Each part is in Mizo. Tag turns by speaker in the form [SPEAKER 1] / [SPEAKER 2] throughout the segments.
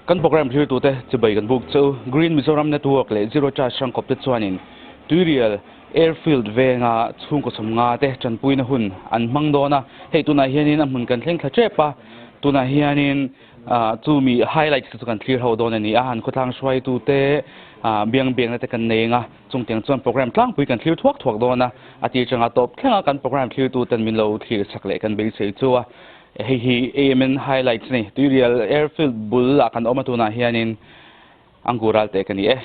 [SPEAKER 1] Kan program thlirtute chibai kan buk chu Green Mizoram Network leh Zero Charge hrangkawp te chuanin Tuirial Airfield venga chhungkaw sawmnga te tanpuina hun an hmang dawn a, hei tunah hianin a hmun kan thleng thla tep a, tunah hianin chumi highlights te chu kan thlir ho dawn a ni a, an khawtlang hruaitute biang biakna te kan nei ang a, chungtiang chuan program tlangpui kan thlir thuak thuak dawn a, a tir changa tawp thlenga kan program thlirtuten min lo thlir chak leh kan beisei chu a. Hei hi AMN highlights a ni. Tuirial Airfield bul ah kan awm a tunah hianin Angur ral teh ka ni e.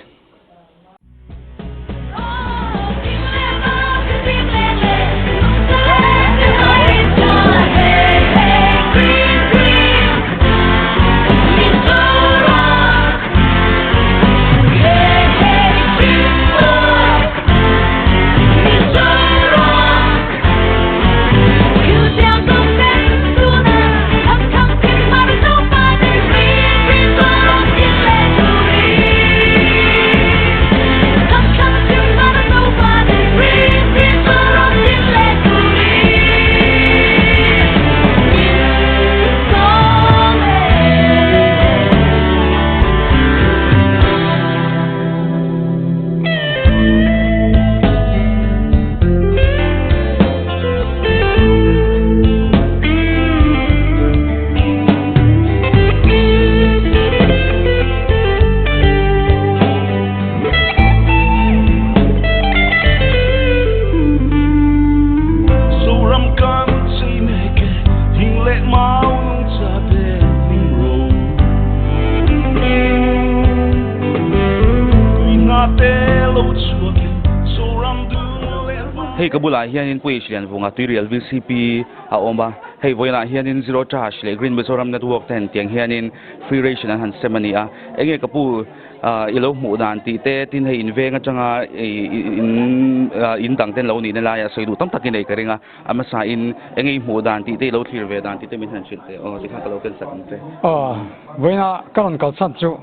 [SPEAKER 1] Hei ka bulah hianin Pu Hlianvunga Tuirial VCP a awm a, hei vawiinah hianin Zero Charge leh Green Mizoram Network te hetiang hianin free ration an han sem a ni a. Enge ka pu i lo hmuh dan tih te tin hei inveng atanga in in dang ten lo nihna laiah sawi duh tam tak i nei ka ring a, a hmasa in enge i hmuh dan tih te i lo thlir ve dan tih te min han hrilh teh aw tikhan ka lo ken sak ang che.
[SPEAKER 2] Aw, vawiinah ka rawn kalchhan chu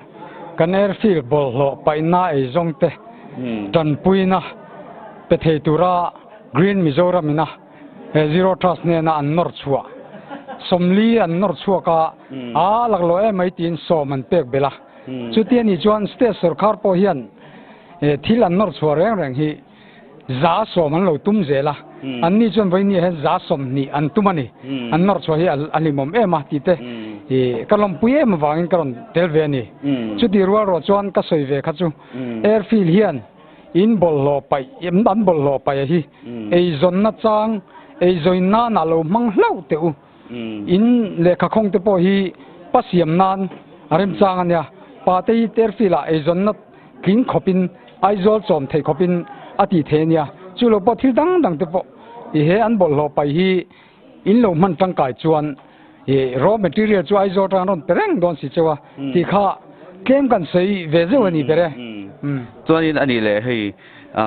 [SPEAKER 2] kan airfield bawlhhlawh paihna eizawng te tanpuina pe thei tura Green Mizoram ina he Zero Trust hnena an nawr chhuah 40 an nawr chhuak a, a laklawh em mai tiin 10 an pek belh a. Chuti a nih chuan state sorkar pawh hian thil an nawr chhuah reng reng hi 10% an lo tum zel a, anni chuan vawiin hian 20% an tum a ni. An nawr chhuah hi a hlimawm em a tih te ka lawmpui em avangin ka rawn tel ve a ni. Chuti rual ruah chuan ka sawi ve kha chu airfield hian in bawlhhlawh paih, an bawlhhlawh paih a hi eizawnna chang, eizawn nan a lo hmang hlauh teh u. In lehkha khawng te pawh hi pa siam nan a remchang a nia. Pa te hi airfield ah eizawnna tling khawpin Aizawl chawm theih khawpin a tih theih a nia. Chu lo pawh thil dang dang te pawh i he an bawlhhlawh paih hi in lo hman tangkai chuan i raw material chu Aizawl atang an rawn pe reng dawn si cheu a tih kha tlem kan sawi ve zeuh a ni ber e.
[SPEAKER 1] Chuanin a nih leh hei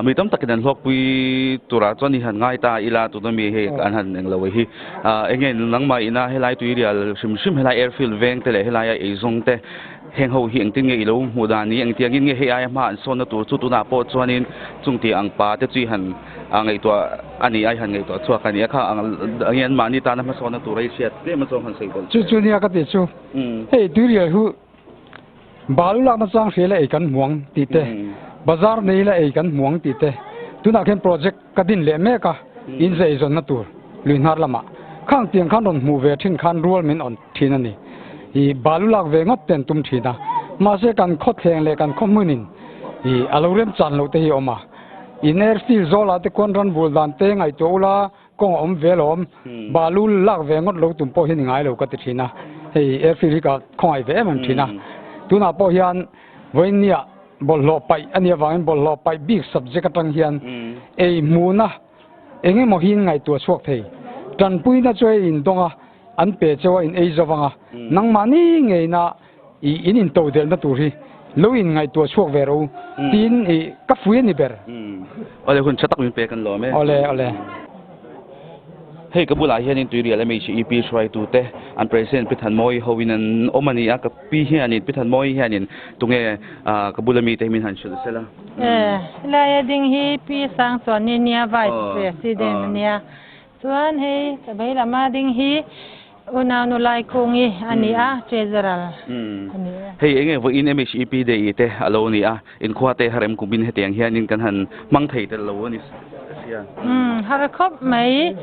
[SPEAKER 1] mi tam takin an hlawkpui turah chuan i han ngai ta ila tuna mi hei an han englo hi enge nangmah ina helai tuirial hrim hrim helai airfield veng te leh helaia eizawng te Heng ho hi engtin nge i lo hmuh dan ni? Engtiangin nge hei aia hma an sawnna tur chu tunah pawh chuanin chung tih ang pa te chu i han ngaihtuah a ni a, i han ngaihtuah chhuak a ni a kha ang nge anmahni tana hmasawnna tur a i hriat tlem a zawng han sawi belh
[SPEAKER 2] Chu chu nia ka tih chu hei tuirial hu balu lakna chang hria la ei kan hmuang tih te, bazar nei la ei kan hmuang tih te, tunah khian project ka din leh mek a, in zai zawnna tur lui hnar lamah khang tiang khan rawn hmuh ve thin khan rual min awn thin a ni. I balu lak ve ngawt te an tum thin a, mahse kan khawthleng leh kan khawhmunin i a lo remchan loh te hi a awm a. In airfield zawlah te khuan ran bul dan te ngaihtuah ula kawng a awm ve alawm, balu lak ve ngawt lo tum pawh hi ni ngai lo ka ti thin a, hei airfield hi ka khawngaih ve em em thin a. Tunah pawh hian vawiinniah Bawlhhlawh paih a nih avangin bawlhhlawh paih bik subject atang hian ei hmuhna eng emaw hi in ngaihtuah chhuak thei. Tanpuina chu hei in dawng a, an pe cheu a, in ei zo vang a, nangmahni ngeina i in intodelhna tur hi lo in ngaihtuah chhuak ve rawh u tiin i ka fui a ni ber.
[SPEAKER 1] Awle hun tha tak min pek an lawm e.
[SPEAKER 2] Awle awle.
[SPEAKER 1] Hei ka bulah hianin Tuirial MHEP hruaitute an President Pi Thanmawii hoin an awm a ni a, ka pi hianin Pi Thanmawii hianin tunge ka bula mite hi min han hrilh sela.
[SPEAKER 3] Helai a ding hi Pi Sangchuani nia Vice President a nia. Chuan hei ka vei lama ding hi Unaunu Laikungi a ni a, Treasurer a ni e.
[SPEAKER 1] Hei enge vawiin MHEP Day te a lo ni a, inkhua te harem kumin hetiang hianin kan han hmang thei tel lo a ni sia.
[SPEAKER 3] Umm har khawp mai,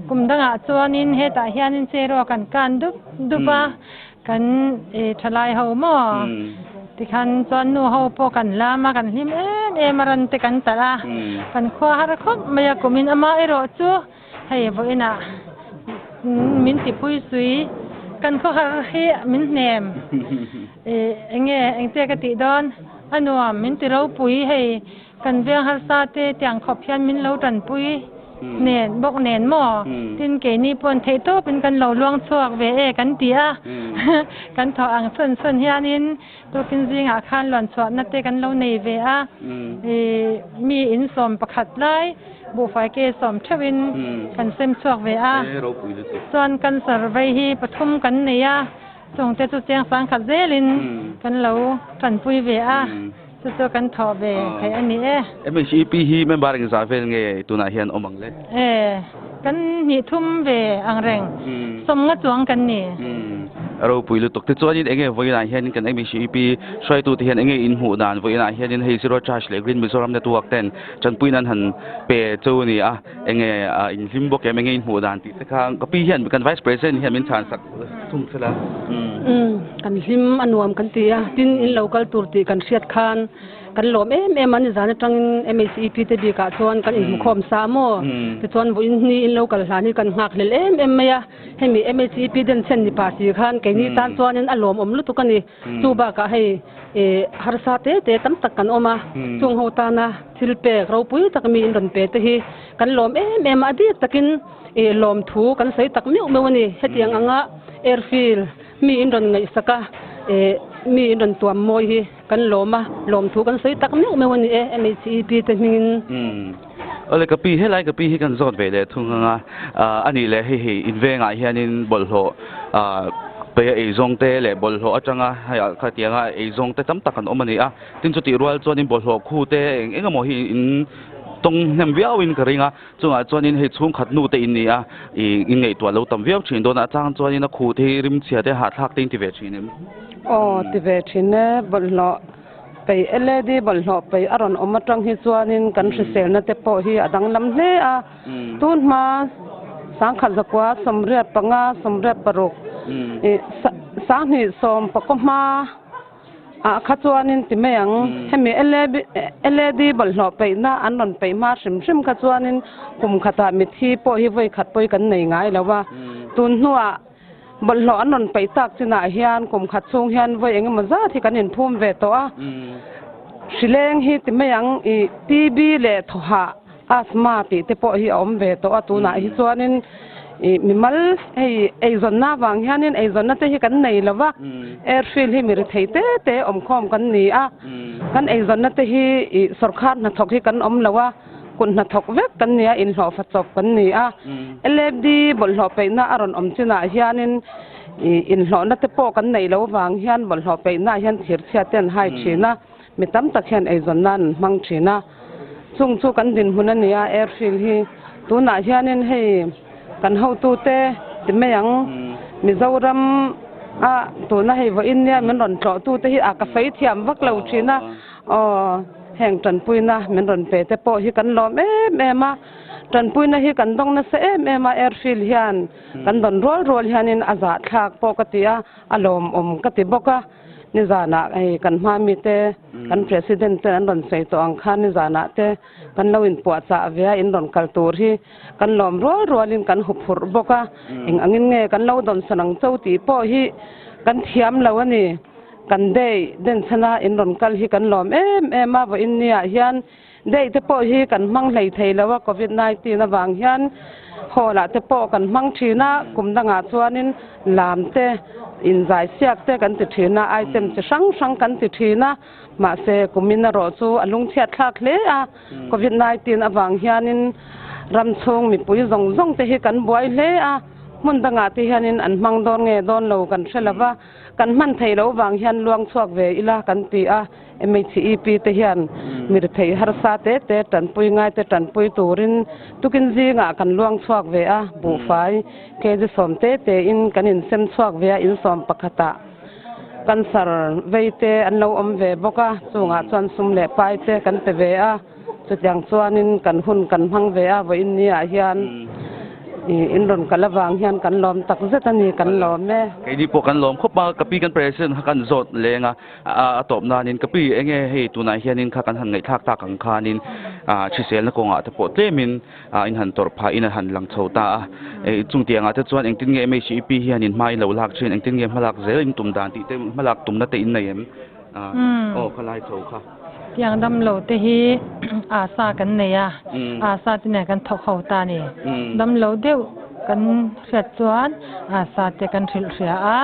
[SPEAKER 3] kum dangah chuanin hetah hianin cheraw kan kan dup dup a, kan thalai ho maw tikhan chuan nu ho pawh kan lam a, kan hlim em em a, ran te kan talh a, kan khua har khawp mai a, kumin amaherawh chu Hei vawiinah min tipui sui kan khawhar hi min hnem enge engte ka tih dawn a nuam min ti ropui hei kan veng harsa te tiang khawp hian min lo tanpui nen bawk nen maw tin keini pawn theih tawpin kan lo luang chhuak ve e kan ti a kan thawh ang chhun chhun hianin tukin zingah khan luan chhuahna te kan lo nei ve a ih mi insawm pakhat lai. Buhfai ke sawm theuhin kan sem chhuak ve a, chuan cancer vei hi pathum kan nei a, chungte chu chiang sang khat zelin kan lo tanpui ve a, chu chu kan thawh ve theih a ni e.
[SPEAKER 1] MHEP hi member engzah vel nge tunah hian awm ang le?
[SPEAKER 3] E, kan hnih thum ve ang reng, sawmnga chuang kan ni.
[SPEAKER 1] A ropui lutuk. Tichuanin enge vawiinah hianin kan MHEP hruaitute hian enge inhmuh dan vawiinah hianin hei Zero Charge leh Green Mizoram Network ten Tanpuiin an han pe chu a ni a, enge in hlim bawk em, enge in hmuh dan tih te kha ka pi hian kan Vice President hian min chhan sak thung thil a.
[SPEAKER 4] Umm kan hlim a nuam kan ti a, tin in lo kal tur tih kan hriat khan kan lawm em em a, nizan atangin MHEP te bikah chuan kan inhmukhawm sa a maw, tichuan vawiin ni in lo kal hlan hi kan nghak hlel em em mai a, hemi MHEP denchhen ni pah si khan keini tan chuanin a lawmawm lutuk a ni. Chu bakah hei harsa te te tam tak kan awm a, chung ho tana thil pek ropui tak mi in rawn pe te hi kan lawm em em a, a bik takin lawmthu kan sawi tak meuh meuh a ni. Hetiang anga airfield mi in rawn ngaihsak a, mi in rawn tuam mawi hi kan lawm a, lawmthu kan sawi tak meuh meuh a ni e, MHEP te hmingin.
[SPEAKER 1] Awle ka pi, helai ka pi hi kan zawt ve leh thung ang a, a nih leh hei hei invengah hianin bawlhhlawh peia eizawng te leh bawlhhlawh atanga hei ah khatianga eizawng te tam tak an awm a ni a, tin chutih rual chuanin bawlhhlawh khu te eng eng emaw hi in tawng hnem viauin ka ring a, chungah chuanin hei chhungkhat nu te in ni a, ih in ngaihtuah lo tam viau thin dawn a, a chang chuanin a khu te hi rimchhia te hahthlak te in ti ve thin em?
[SPEAKER 5] Aw ti ve thin e, bawlhhlawh Pei LED bawlhhlawh pei a rawn awm atang hi chuanin kan hriselna te pawh hi a danglam hle a. Tun hma sangkhat zakua 85 86 ih sanghnih sawm pakaw hma ah kha chuanin ti mai ang. Hemi LED bawlhhlawh peihna an rawn peih hma hrim hrim kha chuanin kum khatah mithi pawh hi vawi khat pawi kan nei ngai lo a. Tun hnuah Bawlhhlawh an rawn peih tak chinah hian kum khat chhung hian vawi eng emaw zat hi kan inphum ve tawh a. Hrileng hi ti mai ang i TB leh thawhah asthma tih te pawh hi a awm ve tawh a. Tunah hi chuanin i mimal hei eizawnna avang hianin eizawnna te hi kan nei lo va, airfield hi mi rethei te te awmkhawm kan ni a. Kan eizawnna te hi i sawrkhar hnathawk hi kan awm lo a. Kut hnathawk vek kan ni a, inhlawhfa chawp kan ni a. LFD bawlhhlawh peihna a rawn awm chinah hianin inhlawhna te pawh kan neih loh vang hian bawlhhlawh peihnaah hian thirchhia te an hai thin a, mi tam tak hian eizawnna an hmang thin a. Chung chu kan dinhmun a ni a, airfield hi tunah hianin hei kan hotute ti mai ang, Mizoram a tuna hei vawiin nia min rawn tlawhtute hi a ka sawi thiam vak lo thin a. Aw, heng tanpuina min rawn pe te pawh hi kan lawm em em a, tanpuina hi kan dawng nasa em em a, airfield hian kan dawn rual rual hianin a zahthlak pawh ka ti a, a lawmawm ka ti bawk a, nizanah hei kan hma mite kan president ten an rawn sawi tawh ang khan nizanah te kan lo inpuahchah ve a, in rawn kal tur hi kan lawm rual rualin kan huphurh bawk a, eng angin nge kan lo dawnsawn ang cho tih pawh hi kan thiam lo a ni. Kan day den chhana in rawn kal hi kan lawm em em a, vawiin niah hian day te pawh hi kan hmang hlei thei lo a, covid 19 avang hian hall ah te pawh kan hmang thin a, kum dangah chuanin lam te, inzai siak te kan ti thin a, item chi hrang hrang kan ti thin a, mahse kumin erawh chu a lungchhiat thlak hle a, covid 19 avang hianin ram chhung mipui zawng zawng te hi kan buai hle a, hmun dangah te hianin an hmang dawn nge dawn lo kan hre lo va. Kan hman theih loh vang hian luang chhuak ve ila kan ti a, MHEP te hian mirthei harsa te te tanpui ngai te tanpui turin tukin zingah kan luang chhuak ve a, buhfai kg sawm te te in kan insem chhuak ve a, insawm pakhatah cancer vei te an lo awm ve bawk a, chungah chuan sum leh pai te kan pe ve a. Chutiang chuanin kan hun kan hmang ve a, vawiin niah hian in rawn kal avang hian kan lawm tak zet a ni, kan lawm e.
[SPEAKER 1] Keini pawh kan lawm khawp a, ka pi kan President kha kan zawt leng a, a tawp nanin ka pi enge hei tunah hianin kha kan han ngaihthlak tak ang khanin hriselna kawngah te pawh tlemin in han tawrh phah in a han lang chho ta a, chungtiangah te chuan engtin nge MHEP hianin hma in lo lak thin, engtin nge hmalak zel in tum dan tih te hmalak tumna te in nei em? Aw khalai chho kha.
[SPEAKER 3] Tiang damlo te hi asa kan nei a, asa te nen kan thawk ho ta a ni. Damlo deuh kan hriat chuan asa te kan hrilh hria a,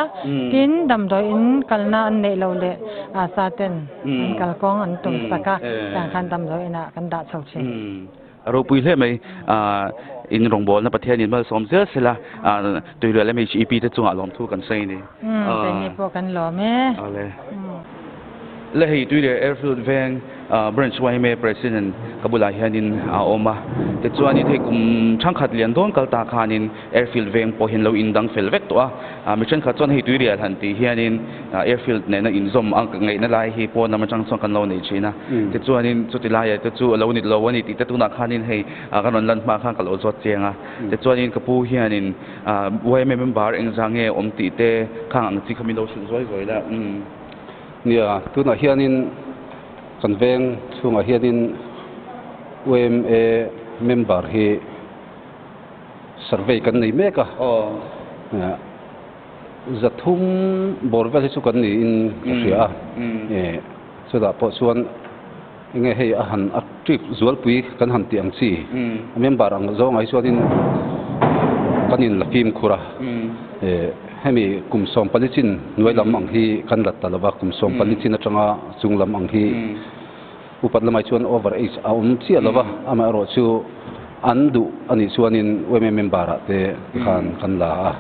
[SPEAKER 3] tin damdawi in kalna an neih loh leh asa ten an kalkawng an tum sak a, tiang khan damdawi inah kan dah chho thin.
[SPEAKER 1] A ropui hle mai, in rawngbawlna Pathianin malsawm zel sela, Tuirial MHEP te chungah lawmthu kan sawi a ni.
[SPEAKER 3] Keini pawh kan lawm e.
[SPEAKER 1] Awle. Le hei Tuirial Airfield veng Branch yma President ka bulah hianin a awm a, tichuanin hei kum thangkhat lian dawn kal ta khanin Airfield veng pawh hian lo indang fel vek tawh a, mi thenkhat chuan hei Tuirial han tih hianin Airfield nena inzawm a ngaihna lai hi pawn lam atang chuan kan lo nei thin a, tichuanin chuti laiah te chu a lo nit lo a ni tih te tunah khanin hei kan rawn lan hma khan ka lo zawt chiang a, tichuanin ka pu hianin yma member engzah nge awm tih te khang ang chi kha min lo hrilh zuai zuai la.
[SPEAKER 6] Nia, tunah hianin kan veng chhungah hianin yma member hi survey kan nei mek a, zathum bawr vel hi chu kan niin ka hria a, chutah pawh chuan enge hei a han active zualpui kan han tih ang chi member ang zawngah hi chuanin kan in la fimkhur a, hemi kum 14 chin hnuai lam ang hi kan la ta lova, kum 14 chin atanga chung lam ang hi. Upat lamah chuan over age a awm chiah lo va, amaherawh chu an duh a nih chuanin yma member ah te khan kan la a,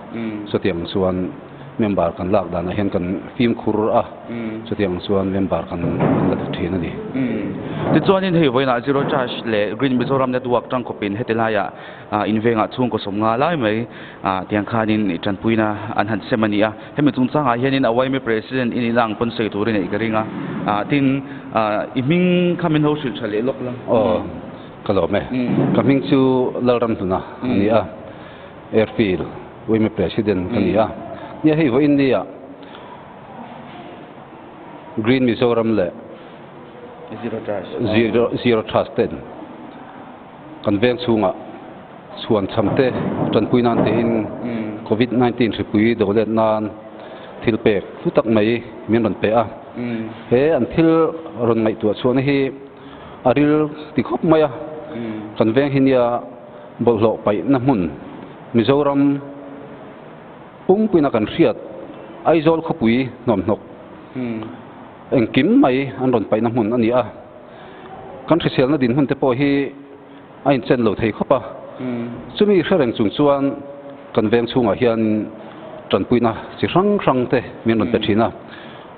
[SPEAKER 6] chutiang chuan member kan lak danah hian kan fimkhur a, chutiang chuan member kan la ta thin a ni.
[SPEAKER 1] Tichuanin hei vawiinah Zero Charge leh Green Mizoram Network tangkawpin heti laiah invengah chhungkaw 50 lai mai tiang khanin tanpuina an han sem a ni a. Hemi chungchangah hianin a yma President i nihna ang pawn sawi tur i neih ka ring a, tin i hming kha min ho hrilh tha leh lawk la.
[SPEAKER 6] Aw, ka lawm e. Ka hming chu Lalramhluna a ni a, Airfield yma President ka ni a. Nia hei vawiin nia Green Mizoram leh Zero Trust ten Kan veng chhungah chhuan cham te tanpui nan tein Covid 19 hripui do let nan thil pek hlu tak mai min rawn pe a. He an thil rawn ngaihtuah chhuahna hi a ril ti khawp mai a. Kan veng hi nia bawlhhlawh paihna hmun Mizoram pumpuina kan hriat Aizawl khawpui hnawmhnawk engkim mai an rawn paihna hmun a ni a. Kan hriselna dinhmun te pawh hi a inchen lo thei khawp a, chumi hre reng chung chuan kan veng chhungah hian tanpuina chi hrang hrang te min rawn pe thin a.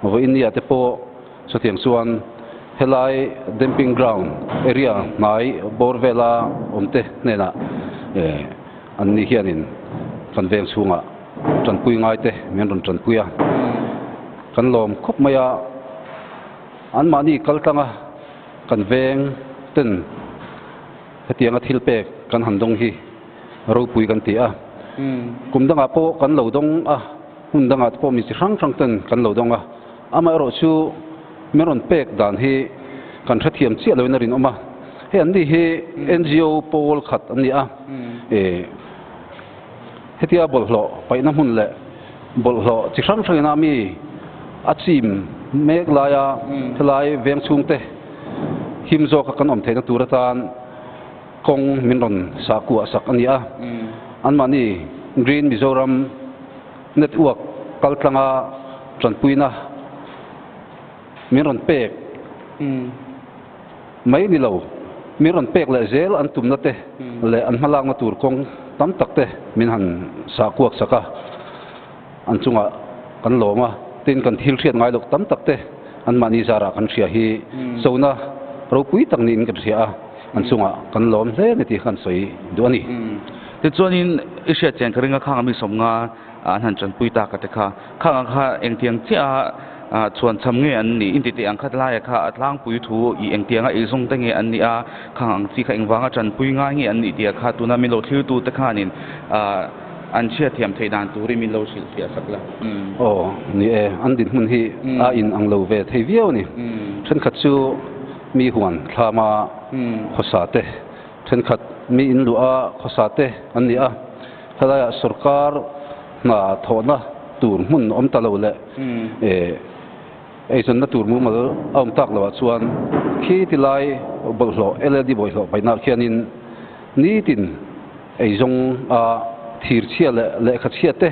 [SPEAKER 6] Vawiin nia te pawh chutiang chuan helai dumping ground area hnai bawr vela awm te hnenah an ni hianin kan veng chhungah tanpui ngai te min rawn tanpui a, kan lawm khawp mai a. Anmahni kal tlanga kan veng ten hetianga thil pek kan han dawng hi ropui kan ti a. Kum dangah pawh kan lo dawng a, hmun dangah te pawh mi chi hrang hrang ten kan lo dawng a. Amaherawh chu min rawn pek dan hi kan hrethiam chiah loin a rinawm a. Hei anni hi NGO pawl khat an ni a. Hetia bawlhhlawh paihna hmun leh bawlhhlawh chi hrang hrangin a mi a chim mek laia helai veng chhungte him zawka kan awm theihna tur atan kawng min rawn sah kuah sak a ni a. Anmahni Green Mizoram Network kaltlanga tanpuina min rawn pek mai ni lo, min rawn pek leh zel an tumna te leh an hmalakna tur kawng tam tak te min han sah kuak sak a, an chungah kan lawm a, tin kan thil hriat ngai loh tam tak te Anmahni zarah kan hria hi chona ropui tak niin kan hria a, an chungah kan lawm hle ni tih kha kan sawi duh a ni.
[SPEAKER 1] Tichuanin i hriat chian ka ring a, khang a mi sawmnga an han tanpui tak a te kha, khang ang kha engtiang chiah a chhuan cham nge an nih, inti teh ang khat laia kha a tlangpui thu i engtianga eizawng te nge an nih a, khang ang chi kha engvanga tanpui ngai nge an nih tih kha tuna min lo thlirtu te khanin an hriatthiam theih dan turin min lo hrilh fiah sak la.
[SPEAKER 6] Aw, ni e, an dinhmun hi a in ang lo ve thei viau a ni. Thenkhat chu mi huan thlama khawsa te, thenkhat mi in luah a khawsa te an ni a. Helaiah sorkar hna thawhna tur hmun awm ta lo leh eizawnna tur mumal a awm tak loah chuan khi tilai bawlhhlawh LLD bawlhhlawh paihnaah khianin nitin eizawng a thir chhia leh lehkha chhia te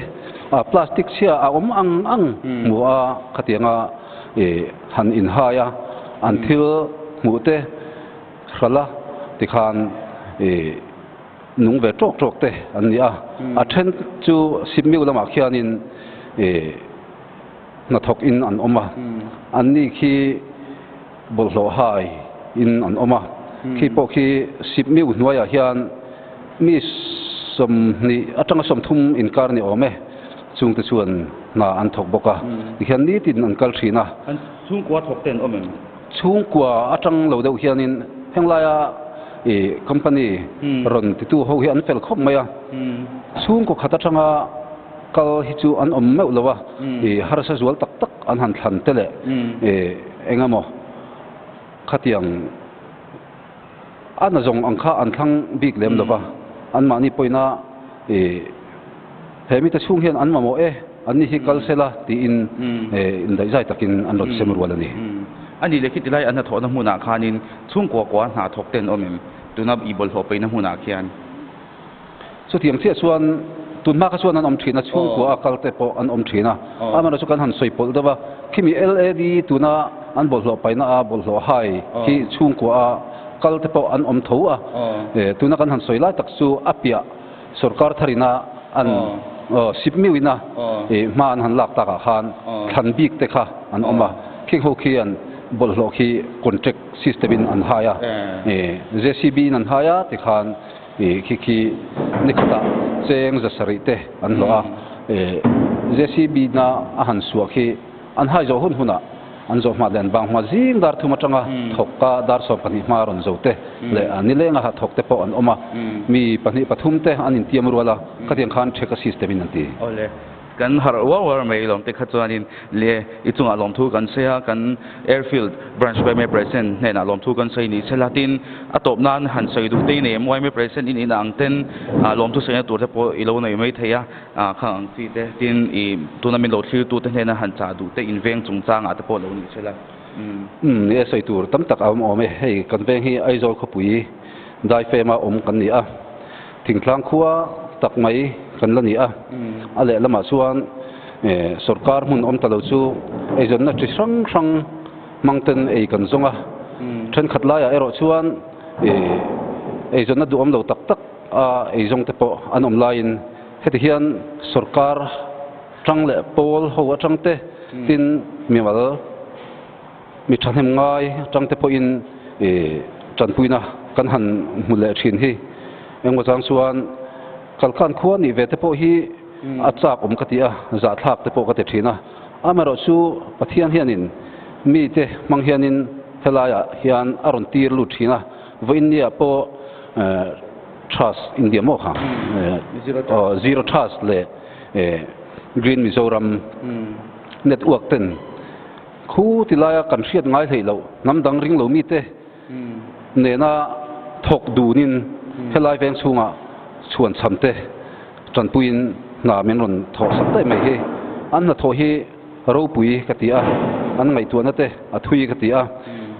[SPEAKER 6] plastic chhia a awm ang ang hmu a khatianga han inhai a an thil hmuh te hralh a tikhan nung ve tawk tawk te an ni a, a then chu Sipmiu lamah khianin hnathawk in an awm a, an ni khi bawlhhlawh hai in an awm a, khi pawh khi Sipmiu hnuaiah hian mi 20 atanga 30 inkar ni awm e, chungte chuan hna an thawk bawk a, tikhian nitin an kal thin a.
[SPEAKER 1] An chhungkua thawk te an awm em?
[SPEAKER 6] Chhungkua atang lo deuh hianin henglaia ih company rawn titu ho hi an fel khawp mai a, chhungkaw khat atanga kal hi chu an awm meuh lo a, ih harsa zual tak tak an han thlan te leh ih eng emaw khatiang a na zawng ang kha an thlang bik lem lo va, anmahni pawina ih he mite chhung hian an mamawh e. An ni hi kal sela tiin indaihzai takin an rawn sem rual a ni.
[SPEAKER 1] A nih leh khiti lai an hnathawhna hmunah khanin chhungkua kua hna thawk te an awm em? Tuna i bawlhhlawh peihna hmunah khian.
[SPEAKER 6] Chutiang chiah chuan tun hma kha chuan an awm thin a, chhungkua a kal te pawh an awm thin a. Amaherawhchu chu kan han sawi pawlh deuh a, khimi LAD tuna an bawlhhlawh paihna a bawlhhlawh hai khi chhungkua a kal te pawh an awm tho a. Tuna kan han sawi lai tak chu a piah Sorkar tharina an sipmiuina hma an han lak takah khan thlan bik te kha an awm a, khing ho khian bawlhhlawh khi contract system in an hai a, JCB in an hai a tikhan khi khi nikhatah cheng 700 te an hlawh a, JCB na a han suah khi An hai zawh hun hunah an zawh hma leh an bang hma zing dar thum atanga thawk ka dar 12 hma rawn zo te leh nilenga ha thawk te pawh an awm a, mi pahnih pathum te an intiam rual a, khatiang khan theka system in an ti.
[SPEAKER 1] Awle, kan harh uar uar mai lawm te kha chuanin le i chungah lawmthu kan sawi a, kan Airfield Branch yma President hnenah lawmthu kan sawi ni se la tin a tawp nan han sawi duh te i nei em yma President in inah ang ten lawmthu sawina tur te pawh i lo nei mai thei a. Khang ang chi te, tin i tuna min lo thlirtu te hnena han chah duh te in veng chungchangah te pawh lo ni sela.
[SPEAKER 6] Umm ni e sawi tur tam tak a awm awm e, hei kan veng hi Aizawl khawpui daifema awm kan ni a, thingtlang khua tak mai kan la ni a, a lehlamah chuan sawrkar hmun awm ta lo chu eizawnna chi hrang hrang hmang ten ei kan zawng a, thenkhat laiah erawh chuan eizawnna duhawm lo tak tak a eizawng te pawh an awm laiin heti hian sorkar tang leh pawl ho atang te tin mimal mi thahnem ngai atang te pawhin tanpuina kan han hmu leh thin hi. Engmaw chang chuan kalkan khua nih ve te pawh hi a chak awm ka ti a, zahthlak te pawh ka ti thin a. Amaherawhchu Pathian hianin mite hmang hianin helaiah hian a rawn tir lut thin a, vawiin nia pawh Trust India maw kha? Zero Trust leh Green Mizoram Network ten khu ti laia kan hriat ngai hleih loh hnam dang ring lo mite nena thawk dunin helai veng chhungah chhuan cham te tanpuiin hna min rawn thawh sak daih mai hi. An hnathawh hi ropui ka ti a, an ngaihtuahna te a thui ka ti a.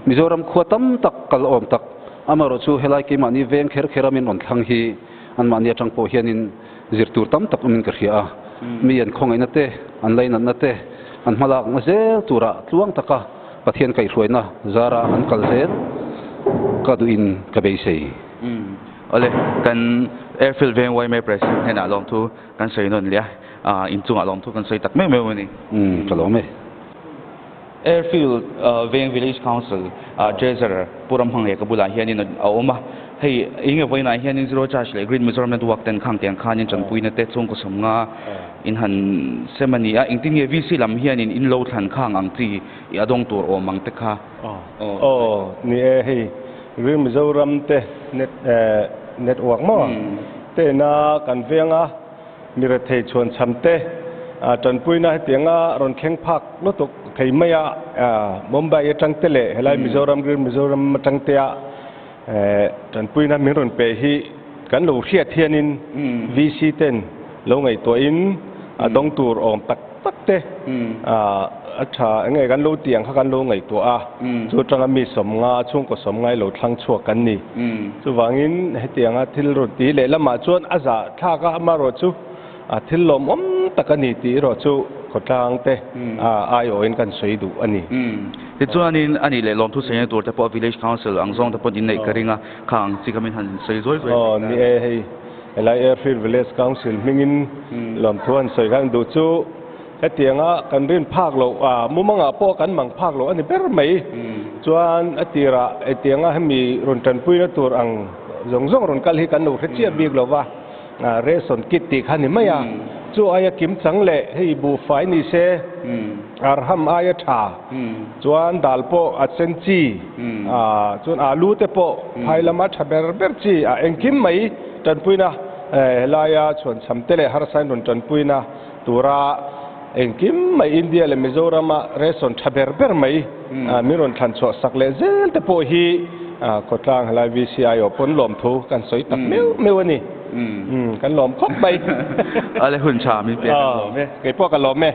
[SPEAKER 6] Mizoram khua tam tak kal awm tak amaherawh chu helai keimahni veng kher kher a min rawn thlang hi anmahni atang pawh hianin zir tur tam tak awmin ka hria a. Mi an khawngaihna te, an lainatna te, an hmalakna zel tura tluang taka Pathian kaihhruaina zara an kal zel ka duhin ka beisei.
[SPEAKER 1] Awle, kan Airfield veng yma President hnenah lawmthu kan sawi nawn leh a, inchungah lawmthu kan sawi tak meuh meuh a ni.
[SPEAKER 6] Umm, ka lawm e.
[SPEAKER 1] Airfield Veng Village Council Treasurer Pu Ramhmanghe ka bulah hianin a awm a, hei eng nge vawiinah hianin Zero Charge leh Green Mizoram Network ten khang tiang khanin tanpuina te chhungkaw sawmnga in han sem a ni a, engtin nge VC lam hianin in lo thlan khang ang chi i a dawng tur awm ang te kha?
[SPEAKER 7] Aw ni e, hei Green Mizoram te net network maw tena kan venga Mi rethei chhuan chham te tanpuina hetianga rawn thleng phak lutuk thei mai a, Mumbai atang te leh helai Mizoram Green Mizoram atang te a tanpuina min rawn pe hi kan lo hriat hianin VC ten lo ngaihtuahin a dawng tur awm tak tak te a tha eng nge kan lo tih ang kha kan lo ngaihtuah a, chu atanga mi sawmnga chhungkaw sawmnga i lo thlang chhuak kan ni. Chuvangin hetianga thil rawn ti leh lamah chuan a zah thlak a, amaherawh chu a thil lawmawm tak a ni tih erawh chu khawtlang te aiawhin kan sawi duh a ni.
[SPEAKER 1] Tichuanin a nih leh lawmthu sawina tur te pawh Village Council ang zawng te pawh inneih ka ring a, khang ang chi kha min han sawi zuai zuai
[SPEAKER 7] thei ta. Ni e, hei helai Airfield Village Council hmingin lawmthu han sawi khan duh chu hetianga kan rin phak loh, mumangah pawh kan mang phak loh a ni ber mai. Chuan a tirah hetianga hemi rawn tanpuina tur ang zawng zawng rawn kal hi kan lo hre chiah bik lo va, ration kit tih kha ni mai a, chu aia kim chang leh hei buhfai ni se arham aia tha chuan dal pawh a sen chi, chuan alu te pawh phai lama tha ber ber chi a engkim mai tanpuina helaia chhuanchham te leh harsain rawn tanpuina tura engkim mai India leh Mizorama ration tha ber ber mai min rawn thlan chhuah sak leh zel te pawh hi khawtlang helai VCI aw pawn lawmthu kan sawi tak meuh meuh a ni. Kan lawm khawp mai.
[SPEAKER 1] Ale hun tha min pek kan lawm e.
[SPEAKER 7] Kei pawh ka lawm e.